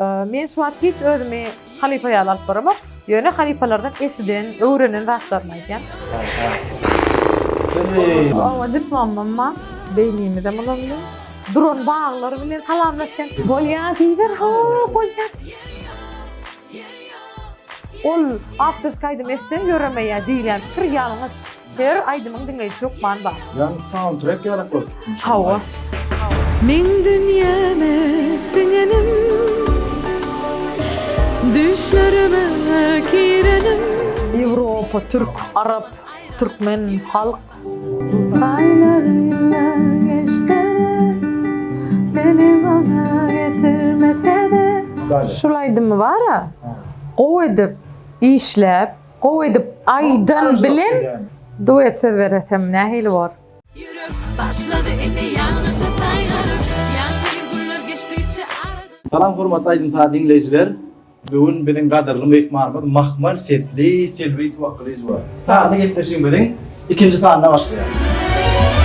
Men şu wagt hiç özümi halypa ýaly alyp baramok. Ýöne halypalardan eşiden, öwrenen zatlarymy aýdýan. Oňa diplomym bar. Beýnimizem ulandy. Duran baglar bilen salamlaşýan. Bolýa diýiber, ho, bolýa diýiber. Ol awtorskiý aýdym etseň ýöremeýär diýilýän pikir ýalňyş. Her aýdymyň diňleýjisi hökman bar. Ýagny soundtrek ýalak bolup gitmiş. Hawa. Meň dünýäme siňenim, Düýşlerime girenim. Ýewropa, türk, arap, türkmen, halk. Aýlar, ýyllar geçse-de, Seni maňa getirmese-de. Şul aýdymy bara gowy edip işläp gowy edip aýdan bilen duet söz beresem nähili bor. Ýürek başlady indi ýalňyşy saýgaryp, Ýalňyz günler geçdigiçe aradan. Salam hormatly aýdym-saz diňleýjiler! Bu gün biziň gadyrly myhmanymyz mahmal sesli Selbi Tuwakgylyjowa. Sazly gepleşigimiziň ikinji sanyna başlaýar.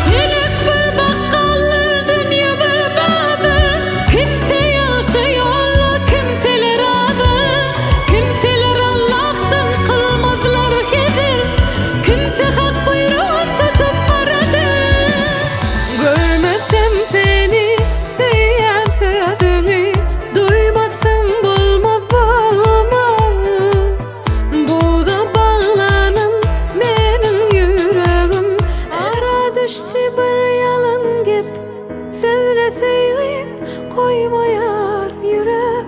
Pelek bir bakgaldyr, dünýe bir bazar. Kimse ýagşy ýolda, kimseler azar. Kimseler Allahdan kylmazlar heder. Kimse hak buýrugyn tutup baradyr. Görmesem seni, söýýän sözüňi Duýmasam bolmaz, bolmaz. Buza baglanan meniň ýüregim. Ara düşdi bir ýalan gep, Sözle söýgim goýmaýar ýürek.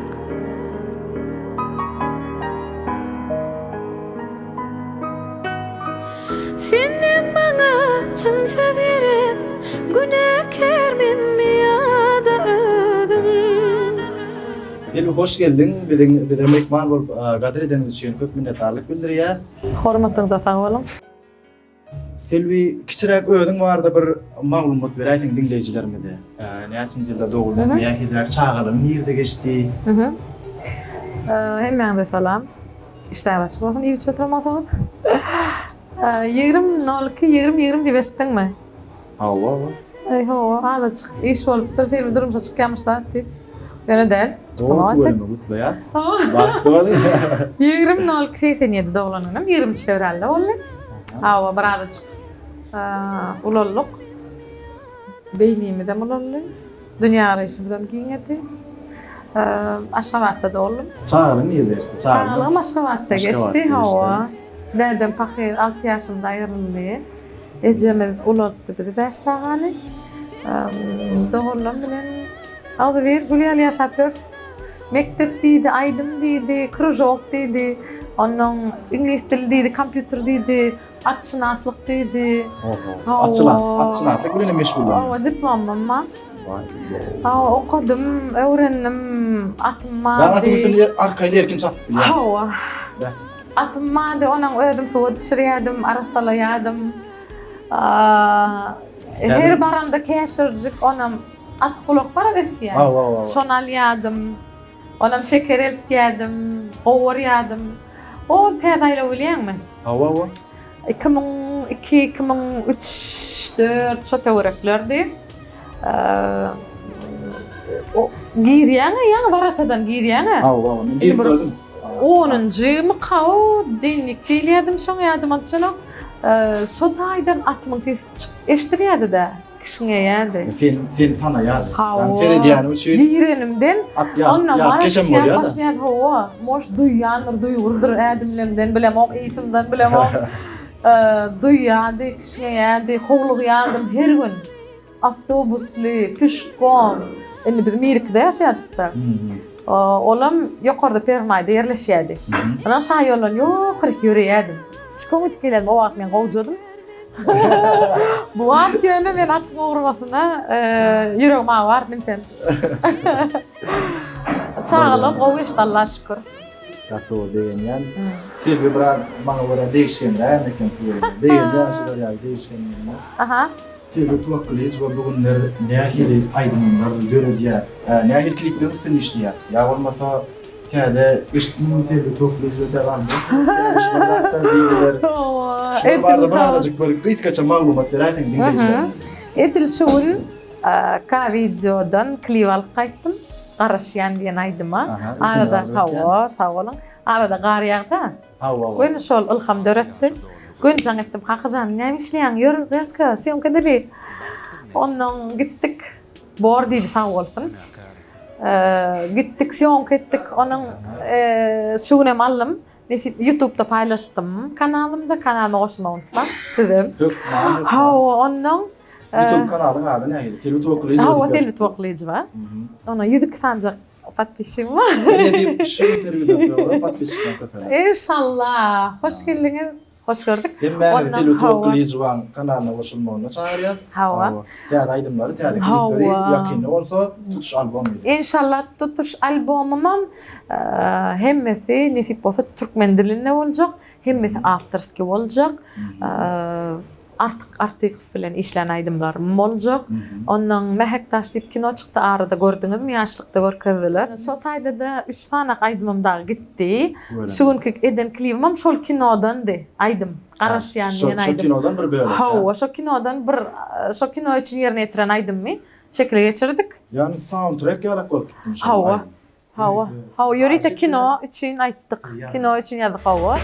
Senden maňa çyn söz gerek, Günäkär menmi ýa-da özüň? Selbi hoş geldiň biziň bize myhman bolup gadyr edeniňiz üçin köp minnetdarlyk bildirýäs. Hormatyňyza sag boluň. Selbi kiçiräk özüň barada bir maglumat beräýseň diňleýjilerimize. Näçinji ýylda doguldyň, nähiliräk çagalygyň nirde geçdi? Hemmäňize salam. Işdäňiz açyk bolsun iýip içip oturan bolsaňyz. 20 02 20 20 diýip eşitdiňmi? Hawa, hawa. Eý hawa, azajyk iş bolupdyr, Selbi durmuşa çykýarmyş zat diýip. Ýöne däl. Çykamagy tüweleme gutlaýar. Bagtly boluň. 20 02 87 doglan günüm, 23 fewralda boldy. Hawa, bir azajyk ulaldyk. Beýnimizem ulaldy. Dünýägaraýşymyzam giňedi. Aşgabatda doguldym. Çagalygyň nirde geçdi? Çagalygym Aşgabatda geçdi, hawa. Dädem pahyr alty ýaşymda aýryldy. Ejemiz ulaltdy bizi bäş çagany. Doganlarym bilen agzybir gül ýaly ýaşap ýörüs. Mekdep diýdi, aýdym diýdi, kružok diýdi, onnoň iňlis dili diýdi, kompýuter diýdi. Atşynaslyk diýdi. Oho. Atşynas, atşynaslyk bilen hem meşgullanýar. Hawa, diplomym bar. Hawa, okadym, öwrendim, atym bardy. Ýagny atyň üstünde arkaýyn erkin çapyp bilýäň. Hawa. Atym bardy, onuň özüm suwa düşürýärdim, arassalaýardym. Her baramda käşirjik, onam at gulak bar ösýän. Hawa, hawa. Şony alýardym. Onam şeker eltýärdim, gowurýardym. Ol täze aýlaw bilýäňmi? Hawa, hawa. 2002, 2003, 4 şo töwereklerdi. Girýäňä, ýaňy waratadan girýäňä. Hawa, hawa, men girip gördüm. Onunjy myka o dennik diýilýärdim şoň ýadyma düşenok. Şo taýdan atymyň sesi çykyp eşidilýärdi-dä. Kişňeýärdi. Sen seni tanaýardy. Hawa. Ýagny seredýäni üçin. Girenimden At ýaş ondan ýa bara keşem kişňäp bolýar-da. başlaýardy. Hawa. Moş duýýandyr, duýgurdyr ädimlemden bilemok, ysymdan bilemok. Duýýardy, kişňeýärdi, howlugýardym her gün. Awtobusly, pişkom. Indi biz Mirikide ýaşaýardyk-da. Olam ýokarda Permaýda ýerleşýärdi. Ondan şaýoldan ýokaryk ýöreýärdim. Pişkom gidip gelýärdim. O wagt men gowjadym. Bu wagt ýöne men atyň ogurmasyna ýüregim awar bilsem. Çagalygym gowy geçdi Allaha şükür. Gaty gowy begenýän. Selbi biraz maňa görä degişgenrägem eken tüweleme. Begenýän şular ýaly degişgenligine. Aha. Selbi Tuwakgylyjowa bu günler nähili aýdymlar döredýär? Nähili klipleriň üstünde işleýär? Ýa bolmasa Täze eşitdim Selbi Tuwakgylyjowa täze albom çykarýarmyş bir zatlar diýdiler. Hawa. Şular barada bir azajyk bir gysgaça maglumat beräýseň diňleýjilerimize. Edil şu gün K-wideodan klip alyp gaýtdym. Garaşýan diýen aýdyma. Arada hawa, sag boluň. Arada gar ýagda. Hawa. Göni şol ylham döretdi. Göni jaň etdim, Kakajan, näme işleýäň? Ýör, rezka, sýomka edeli. Ondan gitdik. Bor diýdi, sag bolsun. Gitdik, sýomka etdik. Onuň şu günem aldym. Nesip YouTube'da paýlaşdym kanalymda. Kanalyma goşulmagy unutmaň. Sizem. Hökman, hökman. Hawa, ondan YouTube kanalyň ady nähili? Selbi Tuwaklyjewa. Hawa, Selbi Tuwaklyjewa. Ona 102 sanjak podpisçigim bar. Nesip şu interwýudan soňra podpisçikler köpeler. Inşallah. Hoş geldiňiz. Hoş gördük. Hemmäňizi Selbi Tuwaklyjewaň kanalyna goşulmagyna çagyrýas. Hawa. Täze aýdymlary, täze klipleri, ýakynda bolsa tutuş albom geler. Inşallah tutuş albomymam hemmesi nesip bolsa türkmen dilinde boljak, hemmesi awtorskiý boljak. Artyk Artykow bilen işlän aýdymlarym boljak. Ondan Mähek daş diýip kino çykdy arada gördüňizmi ýaşlykda görkezdiler. Şo taýda-da üç sanak aýdymym dagy gitdi. Şu günki eden klibimem şol kinodandy aýdym. Garaşýan diýen aýdym. Şo kinodan bir bölek. Hawa şo kinodan bir şo kino üçin ýerine ýetiren aýdymymy şekile geçirdik. Ýagny soundtrek ýalak bolup gitdimi şol aýdym? Hawa. Hawa, hawa ýörite kino üçin aýtdyk. Kino üçin ýazdyk hawa.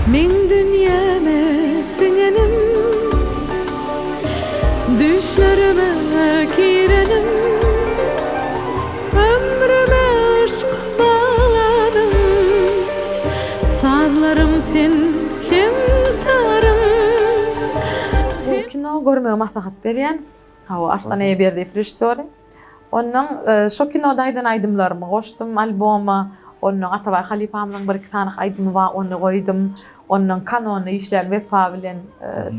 Meň dünýäme siňenim, Düýşlerime girenim, Ömrüme yşk bagladyň, Sazlarym sen hem tarym. Gowy kino görmegi maslahat berýän. Hawa Arslan Eýeberdiýew režissýory. Onnoň şo kinoda aýdan aýdymlarymy goşdum alboma. Onnoň Atabaý halypamyzyň bir-iki sany aýdymy bar, ony goýdum. Onnoň kanonda işlän Wepa bilen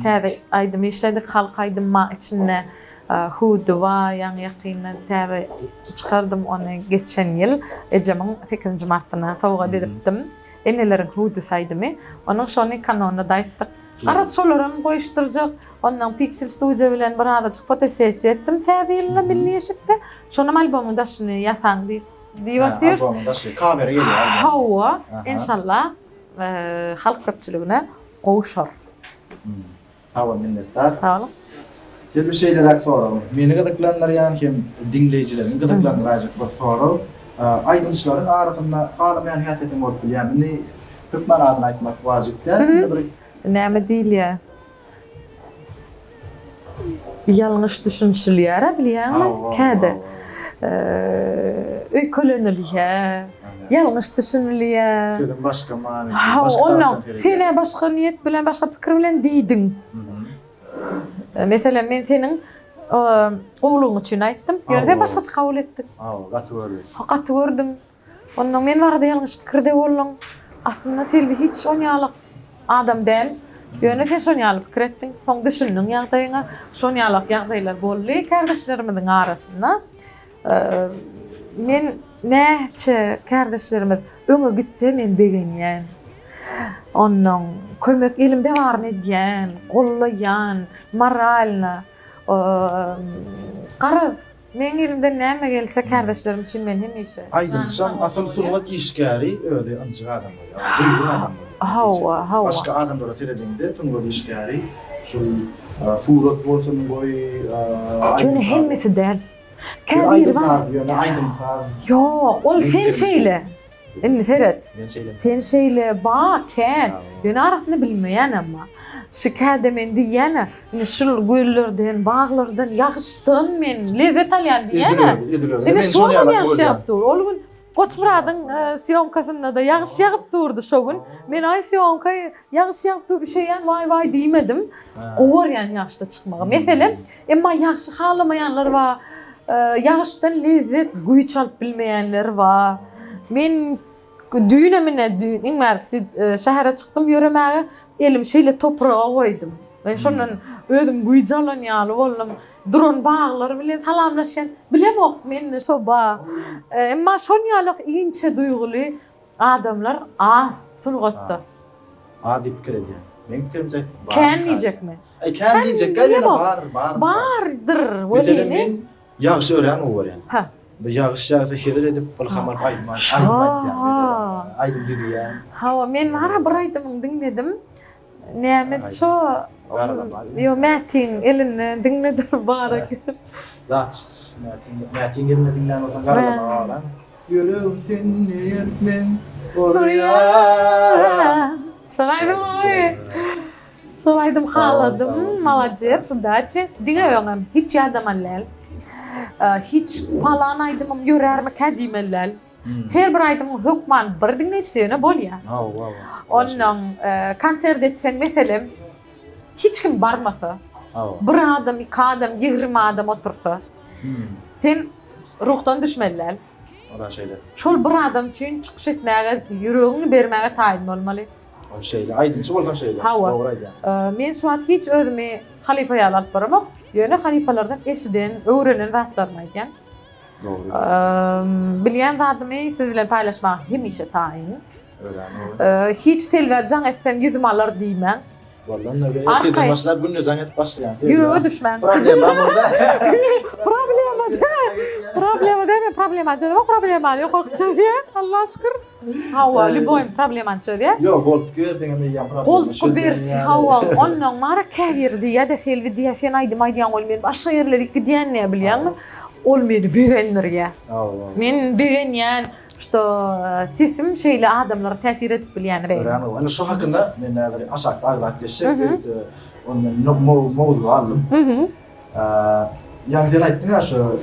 täze aýdym işledik, halk aýdymy bar içinde. Hüwdi bar, ýaňy ýakynda täze çykardym ony geçen ýyl ejemiň sekizinji martyna sowgat edipdim. Eneleriň hüwdüsi aýdymy. Onuň şony kanonda-da aýtdyk. Garaz şolaram goýuşdyrjak. Ondan Pixel studiýa bilen bir azajyk fotosessiýa etdim täze ýylda milli eşikde. Şonam albomyň daşyny ýasaň diýip diýip otyrys. Albomyň daşy kamera gelýär albomyň. Hawa, enşalla halk köpçüligine gowşar. Sag bol minnetdar. Sag boluň. Selbi şeýleräk sorag, meni gyzyklandyrýan hem diňleýjileriňi gyzyklandyraýjak bir sorag. Aýdymçylaryň arasynda halamaýan häsiýetiň bolup bilýärmi? Indi hökman adyny aýtmak wajyp däl, indi bir. Näme diýilýär? Ýalňyş düşünişilýär-ä bilýäňmi? Käde öýkelenilýär, ýalňyş düşünilýär. Sözüň başga manysy, başga tarapdan seredýär. Sen-ä başga niýet bilen, başga pikir bilen diýdiň. Meselem, men seniň gowulygyň üçin aýtdym. Ýöne sen başgaça kabul etdiň. Hawa, gaty gördüm. Gaty gördüň. Onnoň men barada ýalňyş pikirde bolduň. Aslynda Selbi hiç onýalyk adam däl. Ýöne sen şonýaly pikir etdiň. Soň düşündiň ýagdaýyňa. Şonýalak ýagdaýlar boldy kärdeşlerimiziň arasynda. Men näçe kärdeşlerimiz öňe gitse men begenýän. Onnoň kömek elimde baryny edýän, gollaýan, moralno. Garaz, Meň elimden näme gelse kärdeşlerim üçin men hemişe. Aýdymçam asyl sungat işgäri özi ynjyk adam bolýar, duýgur adam bolýar. Hawa, hawa. Başga adamlara seredeňde sungat işgäri şol surat bolsun goý, aýdym-saz. Ýöne hemmesi däl. Käbiri bar. Aýdym-saz, ýöne aýdym-saz. Ýok, ol sen şeýle. Indi seret. Men şeýle. Sen şeýle ba kän. Ýöne arasynda bilmeýänem bar. Şu käde men diýýän-ä, indi şul güllerden, baglardan, ýagyşdan men lezzet alýan diýýän-ä. Indi şu wagtam ýagyş ýagyp dur. Ol gün Goçmyradyň sýomkasynda-da ýagyş ýagyp durdy şo gün. Men aý sýomka ýagyş ýagyp dur, üşeýän waý-waý diýmedim. Gowy görýän ýagyşda çykmagy. Meselem, Emma ýagşy halamaýanlar bar. Ýagyşdan lezzet, güýç alyp bilmeýänler bar. Men düýnem ine, düýn iň bärkisi şähere çykdym ýöremäge, elimi şeýle topraga goýdum. Men şondan özüm güýç alan ýaly boldum. Duran baglar bilen salamlaşýan. Bilemok, mende şo bar. Emma şon ýaly inçe duýguly adamlar az sungatda. Az diýip pikir edýän. Meň pikirimçe bar. Kän diýjekmi? Aý kän diýjek däl ýöne bar bar. Bardyr welin. Men ýagşy örän gowy görýän. Hä. Bu ýagyş ýagsa hezil edip ylham alyp aýdym aýdym aýtýan meselem. Aýdym düzýän. Hawa men bara bir aýdymyňy diňledim. Näme şo. Garalama. Ýo, Mätiň elinden diňledim bar eken. Zat Mätiň Mätiň elinde diňlän bolsaň garalama galan. Ýüregim sende ýerkmen urýar. Şol aýdymy? Şol aýdym haladym. Molodec, udaçi. Diňe öňem hiç ýadamaly däl. Hiç palan aýdymym ýörärmikä diýmeli däl. Her bir aýdymyň hökman bir diňleýjisi ýöne bolýar. Hawa, hawa. Onnoň konsert etseň meselem hiç kim barmasa, bir adam, iki adam, 20 adam otursa, sen ruhdan düşmeli däl. Ola şeýle. Şol bir adam üçin çykyş etmäge, ýüregiňi bermäge taýyn bolmaly. Ol şeýle. Aýdymçy bolsaň şeýle. Hawa. Dogry aýdýaň. Men şu wagt hiç özümi halypa ýaly alyp baramok. Ýöne halypalardan eşiden, öwrenen zatlarymy aýdýan. Dogry. Bilýän zadymy siz bilen paýlaşmaga hemişe taýyn. Örän gowy. Hiç Selbä jaň etsem ýüzüm alar diýmäň. Wallan öyle erteden başlap günde jaň edip başlaýan. Ýürege düşmäň. Problema bolsa. Problema däl. Problema däl, men problemany çözemok, problemany ýokarky çözýär. Allaha şükür. Hawa, lýuboý problemany çözýär. Ýok, goltgy berseňem eýýäm problema Goltgy berse, hawa, onnoň mara käbiri diýýär-de, Selbi diýýär, sen aýdym aýdýaň ol men başga ýerlere gidýän diýýär, bilýäňmi? Ol meni begendirýär. Hawa. Men begenýän, şto sesim şeýle adamlara täsir edip bilýän reýim. Örän gowy. Indi şu hakynda men häzir aşakda agzap geçjek. Ony men mowzuga aldym. Ýaňy sen aýtdyň-a şu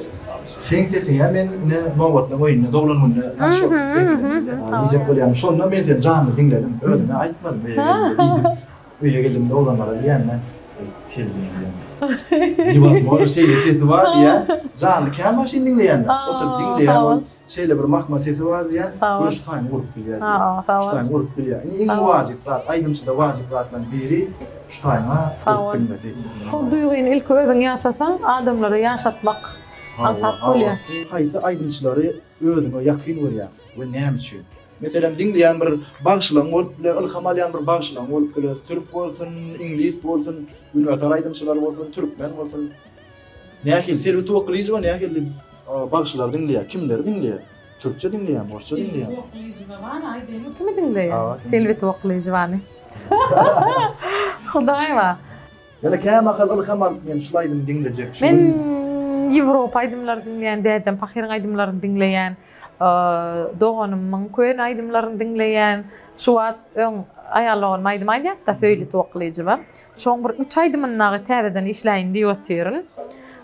seň sesiňe men ine nobatlaň öýünde doglan günde tanyş bolduk seň bilen. Diýjek bolýarym. Şonda men seni janly diňledim. Özüňe aýtmadym öýe gelimde diýdim. Öýe gelimde oglanlara diýýän-de, Selbi diýýän. Newozmojno şeýle sesi bar diýýän. Janly kän maşyn diňleýän-de. Oturyp diňleýän ol. Şeýle bir mahmal sesi bar diýýän. Gör şu taýyny urup bilýär diýýän. Şu taýyny urup bilýär. Indi iň wajyp zat, aýdymçyda wajyp zatlaryň biri şu taýyňa urup bilmesi. Şol duýgyny ilki özüň ýaşasaň, adamlara ýaşatmak aňsat bolýar. Haýsy aýdymçylary özüňe ýakyn görýäň we näme üçin? Meselem, diňleýän bir bagşylaň bolup biler, ylham alýan bir bagşylaň bolup biler. Türk bolsun, iňlis bolsun, günbatar aýdymçylary bolsun, türkmen bolsun. Nähili, Selbi Tuwakgylyjowa nähili bagşylary diňleýär, kimleri diňleýär? Türkçe diňleýärmi, orsça diňleýärmi? Selbi Tuwakgylyjowa bar, aýdaýyn, kimi diňleýär? Selbi Tuwakgylyjowany. Hudaý bar. Ýöne kämahal ylham alyp men şul aýdymy diňlejek, şu Men gün. Ýewropa aýdymlary diňleýän, dädem pahyryň aýdymlaryny diňleýän. Doganymyň köne aýdymlaryny diňleýän. Şu wagt öň aýal doganym aýdym aýdýardy-da, Söýli Tuwaklyjowa. Şoň bir üç aýdymyny dagy täzeden işläýin diýip otyryn.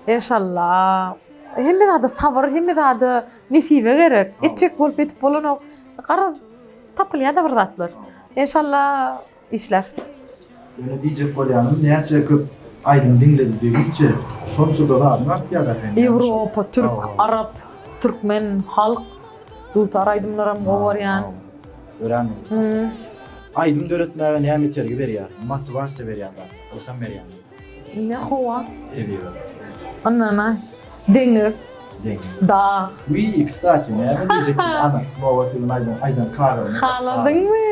Enşalla. Hemme zada sabyr, hemme zada nesibe gerek. Etjek bolup edip bolanok. Garaz, tapylýar-da bir zatlar. Enşalla. Işläris. Ýöne diýjek bolýanym näçe köp aýdym diňledigiňçe şonça-da zadyň artýar-da seň. Ýewropa, türk, arap, türkmen, halk, dutar aýdymlaram gowy görýän. Örän gowy. Aýdym döretmäge näme itergi berýär, motiwasiýa berýän zat, ylham berýän zat? Ine howa. Tebigat. Ynana. Deňiz. Deňiz. Dag. Wiý, kstati, näme diýjekdim ana, nobat bilen aýdan, aýdan kagyryny. Haladyňmy?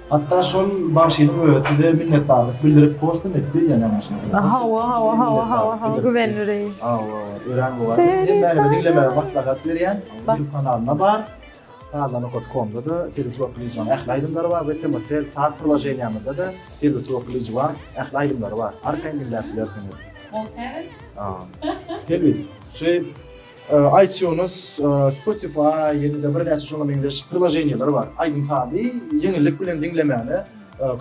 Hatda şol bagşynyň özi size minnetdarlyk bildirip postam edip edýän ýalňyşmasam. Hawa, hawa, hawa, hawa, hawa, güwenilir. Hawa, örän gowy. Hemmäňize diňlemäge maslahat berýän. Youtube kanalynda bar. Sazlar nokat komda-da Selbi Tuwakgylyjowyň ähli aýdymlary bar we TMCell saz priloženiýamyzda-da Selbi Tuwakgylyjowaň ähli aýdymlary bar. Arkaýyn diňläp bilersiňiz. Gowy täze. Selbi, şu iTunes, Spotify ýene-de birnäçe şoňa meňzeş priloženiýalar bar. Aýdym-sazy ýeňillik bilen diňlemäne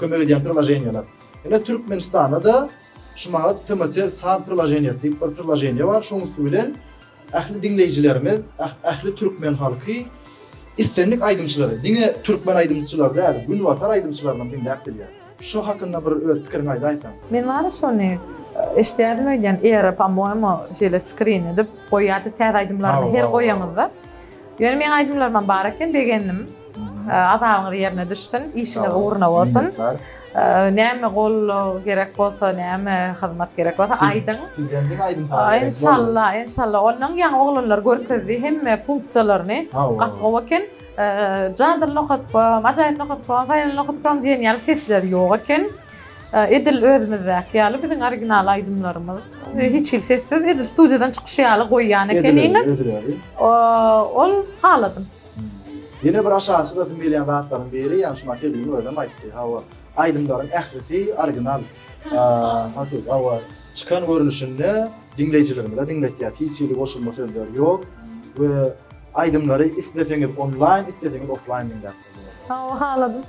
kömek edýän priloženiýalar. Ine Türkmenistanda-da şu mahat TMCell saz priloženiýasy diýip bir priloženiýa bar. Şoň üsti bilen Ähli diňleýjilerimiz, ähli türkmen halky islendik aýdymçylary, diňe türkmen aýdymçylary däl, günbatar aýdymçylarynam diňläp bilýär. Şu hakynda bir öz pikiriňi aýdaýsaň. Men bar şony eşidýärdim öýdýän Era po-moýemu şeýle skrin edip goýýardy täze aýdymlaryny her goýaňyzda. Ýöne meň aýdymlarymam bar eken begendim. Azabyňyz ýerine düşsün, işiňiz ugruna bolsun. Näme goldaw gerek bolsa, näme hyzmat gerek bolsa aýdyň. Sizden diňe aýdym saz gerek. Enşalla, enşalla. Ondan ýaňy oglanlar görkezdi hemme funksiýalaryny. Gaty gowy eken. Jadyly nokat kom, ajaýyp nokat kom, saýaly nokat kom diýen ýaly sesler ýok eken. Edil özümizdäki ýaly biziň original aýdymlarymyz hiç hili sessiz edil studiýadan çykyşy ýaly goýýan ekeniňiz. Ol haladym. Ýene bir aşagy çyzasym gelýän zatlaryň biri, ýagny şu Maseliniň özem aýtdy, hawa. Aýdymlaryň ählisi original. Hakyky hawa çykan görnüşinde diňleýjilerimize diňletýäs. Hiç hili goşulma sözler ýok we aýdymlary isleseňiz onlaýn, isleseňiz oflaýn diňläp bolýar. Hawa haladym.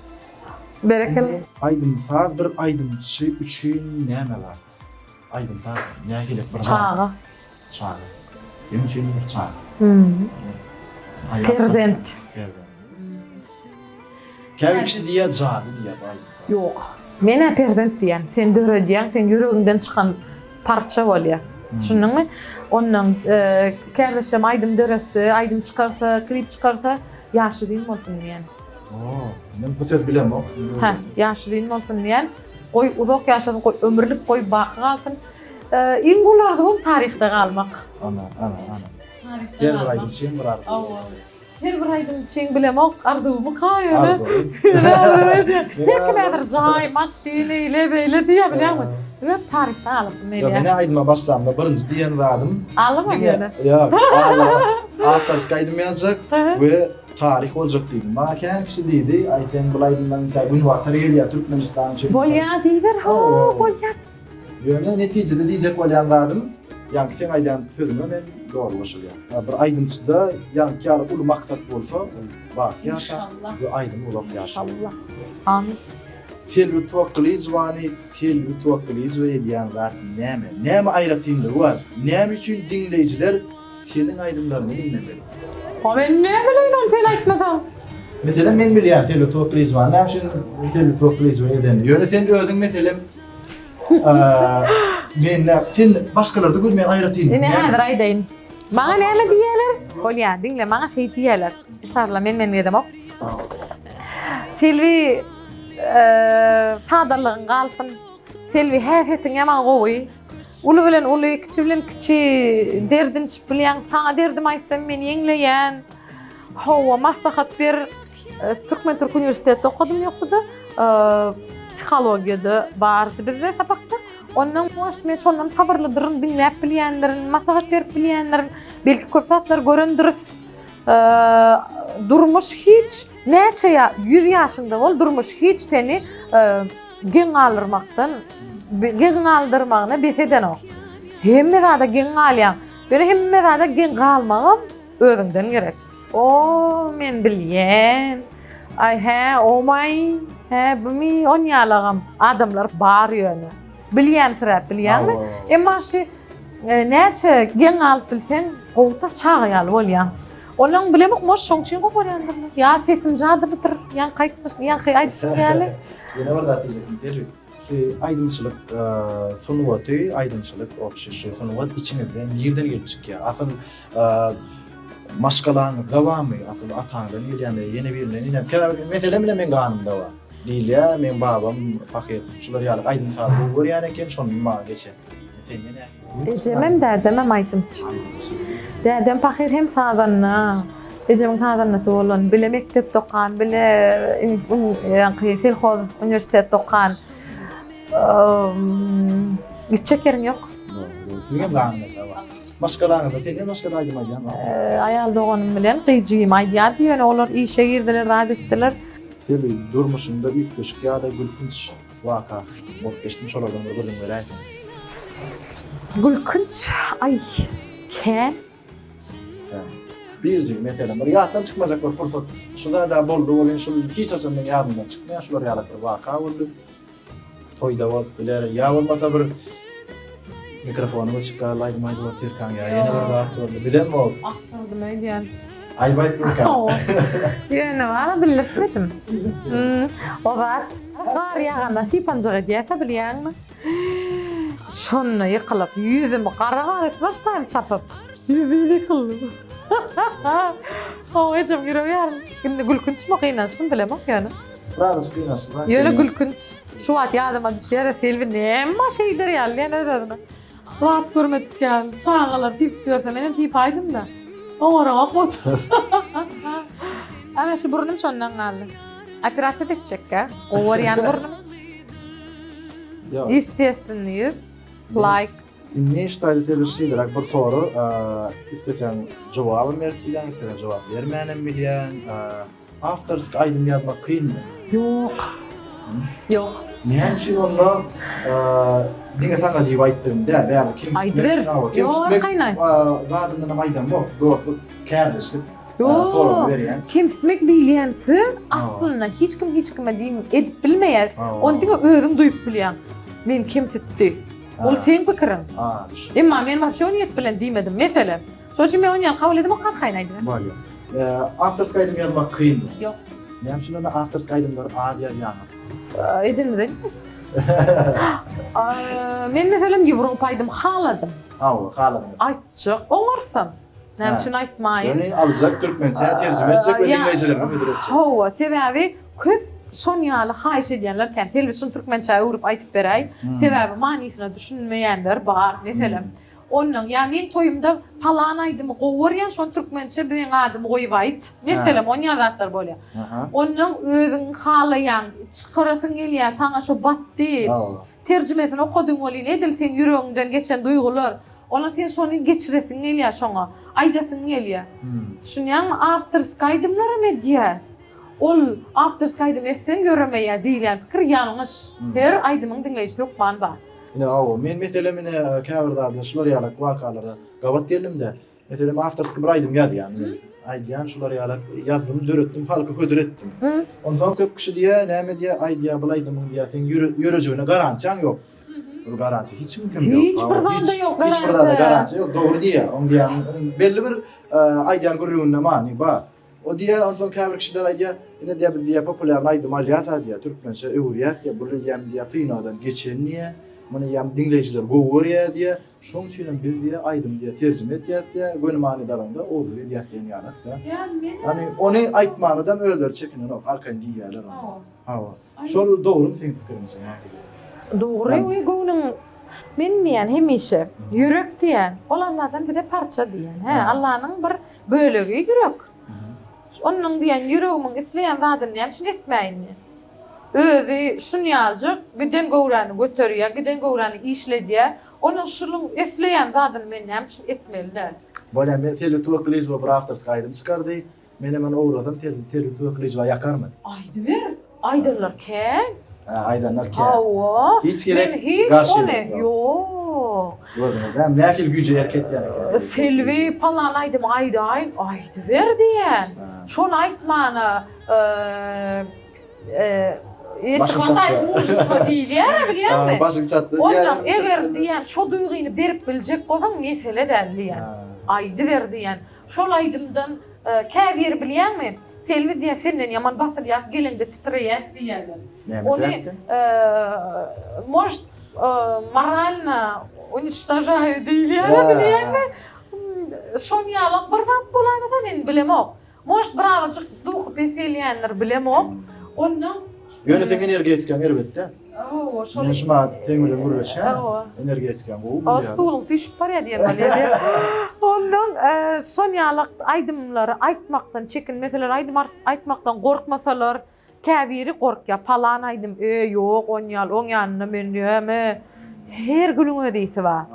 Berekella. Aýdym-saz bir aýdymçy üçin näme zat? Aýdym-saz nähili bir zat? Çaga. Çaga. Seň üçin bir çaga. Perzent. Perzent. Käbir kişi diýýär jady diýýär bu aýdym-saz. Ýok. Men-ä perzent diýýän. Sen döredýäň, seň ýüregiňden çykan parça bolýar. Düşündiňmi? Ondan kärdeşlerim aýdym döretse, aýdym çykarsa, klip çykarsa, ýaşy uzyn bolsun diýýän. Oo, men bu söz bilemok. Hä, ýaşy uzyn bolsun diýýän. Goý uzak ýaşasyn, goý ömürlik, goý baky galsyn. Iň uly arzuwym taryhda galmak. Ana, ana, ana. Her bir aýdymçyň bir arzuwy. Hawa. Her bir aýdymçyň bilemok arzuwymyka ýöne. Arzuwy. Her kim häzir jaý, maşyn, eýle beýle diýýär bilýäňmi? Öz taryhda galasym gelýär. Ýok, men aýdyma başlamda birinji diýen zadym. Aglama ýöne. Ýok, aglama. Awtorskiý aýdym ýazjak we taryh boljak diýdim. Maňa kän kişi diýdi, aý sen bul aýdymdan tä günbatar gelýär Türkmenistan üçin. Bolýa diýiber, ho, bolýa. Ýöne netijede diýjek bolýan zadym, ýaňky seň aýdýan sözüňe men doly goşulýan. Bir aýdymçyda ýaňky ýaly uly maksat bolsa, ol baky ýaşar we aýdymy uzak ýaşar. Inşallah. Amin. Selbi Tuwakgylyjowany Selbi Tuwakgylyjowa edýän zat näme? Näme aýratynlygy bar? Näme üçin diňleýjiler seniň aýdymlaryňy diňlemeli? A men näme bileýin ony sen aýtmasaň? Meselem men bilýän Selbi Tuwakgylyjowany näme üçin Selbi Tuwakgylyjowa edenini. Ýöne sen özüň meselem Men nä, sen başgalarda görmeýän aýratynlyk Ine häzir aýdaýyn. Maňa näme diýýärler? Bolýa, diňle, maňa şeý diýýärler. Sarla, men men gezemok. Selbi sadalygyň galsyn. Selbi häsiýetiň ýaman gowy. Uly bilen uly, kiçi bilen kiçi derdinişip bilýäň. Saňa derdim aýtsam men ýeňleýän. Hawa, maslahat ber. Türkmen Türk uniwersitetde okadym ýogsa-da psihologiýada bardy bizde sapakda. Ondan может men şondan sabyrlydyryn, diňläp bilýändirin, maslahat berip bilýändirin. Belki köp zatlar görendiris. Durmuş hiç näçe ýa 100 ýaşyňda bol, durmuş hiç seni geň galdyrmakdan, geň galdyrmagyna bes edenok. Hemme zada geň galýaň. Ýöne hemme zada geň galmagam özüňden gerek. O, men bilýän. Aý, hä, omaý, hä, bumy, on ýalagam adamlar bar ýöne. Bilýänsiräp bilýäňmi? Emma şu e, näçe geň galyp bilseň, gowy-da çaga ýaly bolýaň. Onuň bilemok, moş şoň üçin gowy bolýandyrlar. Ýa sesim jadylydyr, ýaňky aýtmyş, ýaňky aýdyşym ýaly. Ýene bir zat diýjekdim, Selbi. Şu aýdymçylyk sungaty, aýdymçylyk, obşi şu sungat içiňizden nirden gelip çykýar? Asyl Maşgalaňyzda barmy? Asyl ataňdan gelýärmi, ýene birinden gelýärmi? Käbir meselem bilen meň ganymda bar. Diýilýär, meň babam pahyr şular ýaly aýdym-sazy gowy görýän eken, şondan maňa geçen. Sende nähili? Ejemem, dädemem aýdymçy. Dädem pahyr hem sazanda, ejemiň sazandasy bolan, bile mekdepde okan, bile ýaňky selhoz uniwersitetde okan. Gitjek ýeriň ýok. Siziň hem ganyňyzda bar. Maşgalaňyzda senden başga-da aýdym aýdýan barmy? Aýal doganym bilen gyz jigim aýdýardy, ýöne olar işe girdiler, zat etdiler. Selbi, durmuşyňda üýtgeşik ýa-da gülkünç waka bolup geçdimi, şolardan bir gürrüň beräýseň? Gülkünç, aý, kän. Hä. Birjigi, meselem, bir ýatdan çykmajak bir pursat, şu zad-a boldy welin, şul hiç haçan meň ýadymdan çykmaýar, şular ýalak bir waka boldy. Toýda bolup biler, ýa bolmasa bir mikrofonyň öçük galdy aýdym aýdyp otyrkaň ýa ýene bir zat boldy, bilemok. Agtardym öýdýän. Aýyp aýtdymyka? Ýöne wara bildirtmedim. O zat gar ýaganda sypanjyk edýärkä bilýäňmi? Şonda ýykylyp ýüzümi gara gan edip başlaýyn çapyp. Ýüzümi ýykyldym. Hawa ejem ýüregi ýaryldy. Indi gülkünçmi gynançlymy bilemok ýöne. Birazajyk gynançlyrak. Ýöne gülkünç. Şu wagt ýadyma düşýär, Selbi näme şeýder ýaly diýen öz-özüme. Zat görmedik ýaly, çagalar typyp ýörse menem typaýdym-da. Oňaramok bolsa. Ana şu burnum şondan galdy. Operasiýa etjekkä. Gowy görýän burnumy. Ýok. Естественный ýüz. Like. Indi şu taýda Selbi şeýleräk bir sorag, isleseň jogabam berip bilýäň, isleseň jogap bermänem bilýäň. Awtorski aýdym ýazmak kynmy? Ýok. Ýok. Näme üçin onda diňe saňa diýip aýtdygym däl, bärde kemsitmek. Aýdyber. Ýok, arkaýyn. Zadyndan hem aýdamok, dostluk, kärdeşlik soragyny berýän. Kemsitmek diýilýän söz aslynda hiç kim hiç kime diýim edip bilmeýär. Ony diňe özüň duýup bilýäň. Meni kemsitdi. Ol seň pikiriň. Emma men wapşe o niýet bilen diýmedim. Meselem. Şonuň üçin men ony ýaly kabul edemok arkaýyn aýdyber. Bolýar. Awtorskiý aýdym ýazmak kynmy? Ýok. Näme üçin onda awtorskiý aýdymlary az ýazýaňyz? Edenimizden emes. Men meselem Ýewropa aýdym haladym. Hawa, haladyňyz. Aýtjak oňarsam. Näme üçin aýtmaýyn? Ýöne aljak türkmençä terjime etjek we diňleýjilerime hödür etjek. Hawa, sebäbi köp şon ýaly haýyş edýänler kän. Selbi şuny türkmençä öwrüp aýdyp beräý. Sebäbi manysyna düşünmeýänler bar. Meselem, Onnoň, ýa meň toýumda palan aýdymy gowy görýän, şony türkmençe meň adymy goýup aýt. Meselem, onýa zatlar bolýar. Onnoň özüň halaýaň, çykarasyň gelýär, saňa şo batdy. Terjimesini okadyň welin, edil seň ýüregiňden geçen duýgular. Onnoň sen şony geçiresiň gelýär şoňa. Aýdasyň gelýär. Düşünýäňmi? Awtorskiý aýdymlaram edýäs. Ol awtorskiý aýdym etseň ýöremeýär diýilýän pikir ýalňyş. Her aýdymyň diňleýjisi hökman bar. Ine hawa, men meselem ine käbir zatlar şular ýalak wakalara gabat geldimde, meselem awtorskiý bir aýdym ýazýan men. Aýdýan şular ýalak ýazdym, döretdim, halka hödür etdim. Onsoň köp kişi diýýär, näme diýýär, aý diýýär, bul aýdymyň diýýär, seň ýörejegine garantiýaň ýok diýýär. Bir garantiýa hiç kimiňkem ýok. Hiç bir zada ýok garantiýa. Hiç bir zada garantiýa ýok, dogry diýýär. Oň diýýän belli bir aýdýan gürrüňinde many bar. O diýýär, onsoň käbir kişiler aýdýar, ine diýýär, biz diýýär, populýarny aýdym alýas-a diýýär, türkmençe öwürýäs diýýär, bul eýýäm diýýär, synagdan geçen diýýär, muny eýýäm diňleýjiler gowy görýär diýýär, şoň üçinem biz diýýär, aýdymy diýýär, terjime edýäs diýýär, göni manyda alanda ogurlyk edýäs diýen ýaly-da. Ýagny ony aýtmanadam özleri çekinenok, arkaýyn diýýärler ony. Hawa. Şol dogrymy seň pikiriňçe nähili? Dogry we göwnüň men diýýän hemişe ýürek diýýän ol Alladan bize parça diýýän hä Allanyň bir bölegi ýürek. Onnoň diýýän ýüregimiň isleýän zadyny näme üçin etmäýin diýýän. Özi şunýaljak giden göwräni göterýär, giden göwräni işledýär. Onuň şunuň isleýän zadyny men näme üçin etmeli däl? Bolýa men Selbi Tuwakgylyjowa bir awtorskiý aýdym çykardy. Menem ony ogurlasam Selbi Tuwakgylyjowa ýakarmy? Aýdyber. Aýdanlar kän. Hä, aýdanlar kän. Hawa. Hiç gerek Men hiç garşy ony, ýok. ýok. Gördüňiz dämi, nähili güýje erk etýän eken. Selbi palan aýdymy aýdaýyn, aýdyber diýýän. Şony aýtmana Başyň çatsa. Mужество diýilýär-ä bilýäňmi? Başyň çatsa diýýär. Ondan eger diýýän şo duýgyny berip biljek bolsaň mesele däl diýýän. Aýdyber diýýän. Şol aýdymdan käbiri bilýäňmi, Selbi diýýär, senden ýaman basylýas, geleňde titreýäs diýýärler. Näme sebäpden? Может, moralno uniçtožaýu diýilýär-ä bilýäňmi? Şon ýalak bir zat bolaýmasa men bilemok. Может, birazajyk duhy pes gelýändir bilemok. Ondan Ýöne seň energetikaň erbet däl. Hawa, şol. Men şumat seň bilen gürleşýän. Hawa. Energetikaň gowy bilýän. Stuluň süýşüp barýar diýen bolýar diýen. Ondan şon ýalak aýdymlary aýtmakdan çekinmeseler, aýdym aýtmakdan gorkmasalar, käbiri gorkýar, palan aýdym, e, ýok, on ýaly, oň ýanynda men näme? Her gülüň öz ysy bar.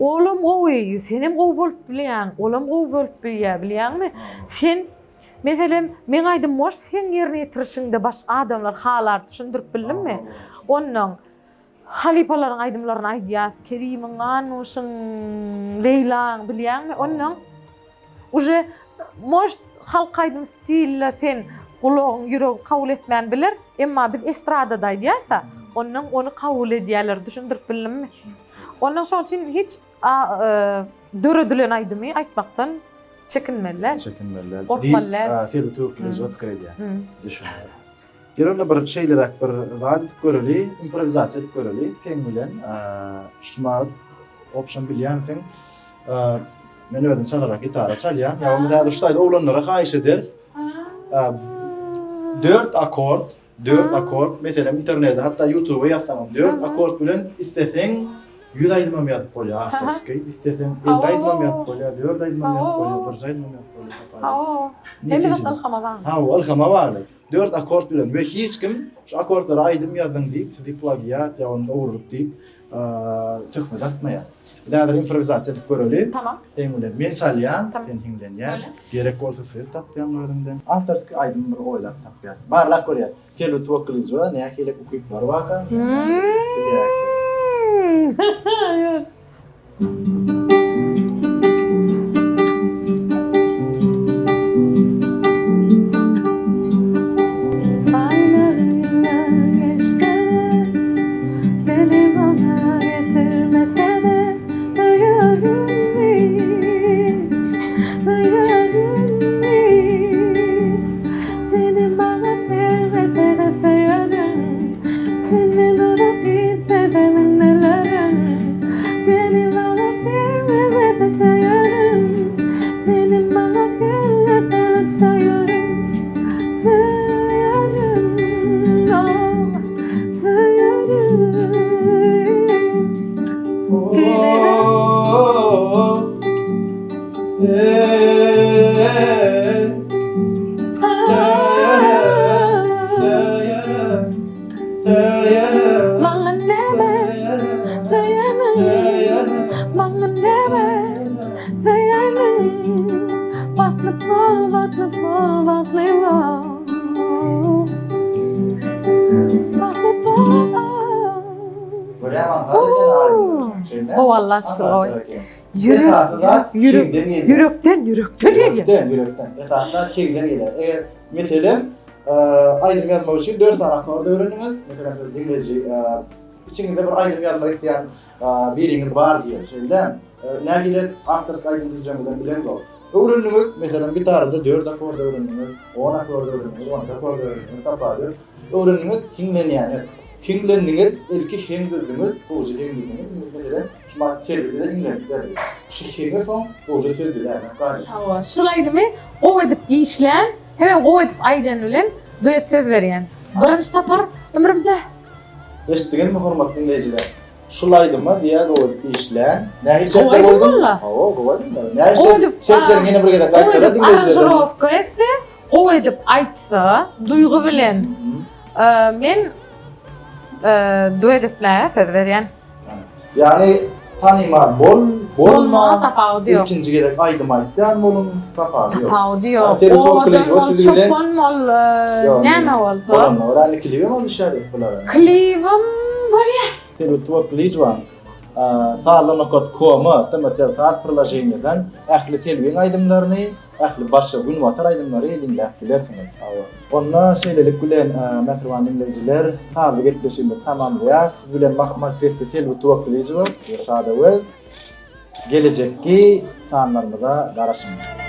Olam gowy, senem gowy bolup bilýäň, olam gowy bolup bilýär, bilýäňmi? Sen Meselem, meň aýdym boş seň ýerine ýetirişiňde başga adamlar halar düşündirip bildimmi? Onnoň halypalaryň aýdymlaryny aýdýas, Kerimiň, Annuşyň, Leýlaň bilýäňmi? Onnoň uje может halk aýdym stilde sen gulagyň, ýüregiň kabul etmän biler, emma biz estradada aýdýas-a, onnoň ony kabul edýärler, düşündirip bildimmi? Onnoň şonuň üçin hiç döredilen aýdymy aýtmakdan çekinmeli däl. Çekinmeli däl. Gorkmaly däl. Diýip, Selbi Töwekgelijewa pikir edýär. Düşünýär. Gel onda bir şeýleräk bir zat edip göreli, improwizasiýa edip göreli seň bilen. Şumat opşam bilýänsiň. Men özüm çalarak gitara çalýan. Ýa bolmasa häzir şu taýda oglanlara haýyş ederis. Dört akord Dört akord, meselem internete hatda ýutuba ýazsaňam dört akord bilen isleseň ýüz aýdymam ýazyp bolýar awtorskiý, isleseň 50 aýdymam ýazyp bolýar, dört aýdymam ýazyp bolýar, birje aýdymam ýazyp bolýar tapar. Hawa. Hemme zat ylhama bagly. Hawa, ylhama bagly. Dört akord bilen we hiç kim şu akordlara aýdym ýazdyň diýip sizi plagiat ýa bolmasa ogurlyk diýip. Töhmet atmaýar. Biz häzir improwizasiýa edip göreli. Tamam. Seň bilen men çalýan, sen hiňlenýäň. Gerek bolsa söz tapýaň özüňden. Awtorskiý aýdym bir oýlap tapýas. Barlap görýäs. Selbi Tuwakgylyjowa nähili ukyplary barka? Bilýäk. Aýlar ýyllar geçse-de, Seni maňa getirmese-de, Söýerin men, söýerin men. Seni maňa bermese-de söýerin, Senden uzak gitse-de men ölerin. Seni maňa bermese-de söýerin, Seni maňa gelmese-de söýerin. Söýerin, oh, söýerin. Maňa näme söýeniň, maňa näme söýeniň, Bagtly bol, bagtly bol, bagtly bol. Bagtly bol. Gowy Alla şükür gowy. Ýürek, ýürek, ýürekden, ýürekden gelýär. Ýürekden, ýürekden. Esasy zat heňden gelýär. Eger meselem, aýdym ýazmak üçin 4 sany akord öwrendiňiz. Meselem, siz diňleýji, içiňizde bir aýdym ýazmak isleýän biriňiz bar diýelim, şeýle. Nähili awtorskiý aýdym düzjegiňizem bileňzok. Öwrendiňiz, meselem, gitarada 4 akord öwrendiňiz, 10 akord öwrendiňiz, 12 akord öwrendiňiz, tapawudy ýok. Öwrendiňiz, hiňlenýäňiz. Hiňlendiňiz, ilki heň düzdüňiz, gowja heň düzdüňiz, meselem, şu wagt Selbide hiňlenip berdi. Şu heňe soň gowja söz düzäýmek galýar. Hawa, şul aýdymy gowy edip işlän, hemem gowy edip aýdan bilen duet söz berýän. Birinji sapar ömrümde. Eşitdiňizmi hormatly diňleýjiler? Şul aýdyma diýä gowy edip işlän. Nähili Gowy şertler aýdym goýduň? walla. Hawa, gowy aýdym walla. Nähili Gowy edip, şertlerini ýene bir gezek gowy gaýtala edip diňleýjilerden. aranžirowka etse, gowy edip aýtsa, duýgy bilen men duet etmäge söz berýän. Ýagny tanymal bol, bolma, tapawudy ýok. Ilkinji gezek aýdym aýtýan boluň, tapawudy ýok. Tapawudy ýok. Owadan bol, çopan bol, näme bolsa. Bolanda görä indi klibem hem düşýär bulara. Klibim bolýar. Selbi Tuwaklyjowaň Sazly nokat koma TMC saz priloženiýadan ähli Selbiň aýdymlaryny Ähli başga günbatar aýdymlary diňläp bilersiňiz. Onda şeýlelik bilen mähriban diňleýjiler sazly gepleşigimizi tamamlaýas. Siz bilen mahmal sesli Selbi Tuwakgylyjowa we Şadöwez. Gelejekki sanlarymyza garaşyň.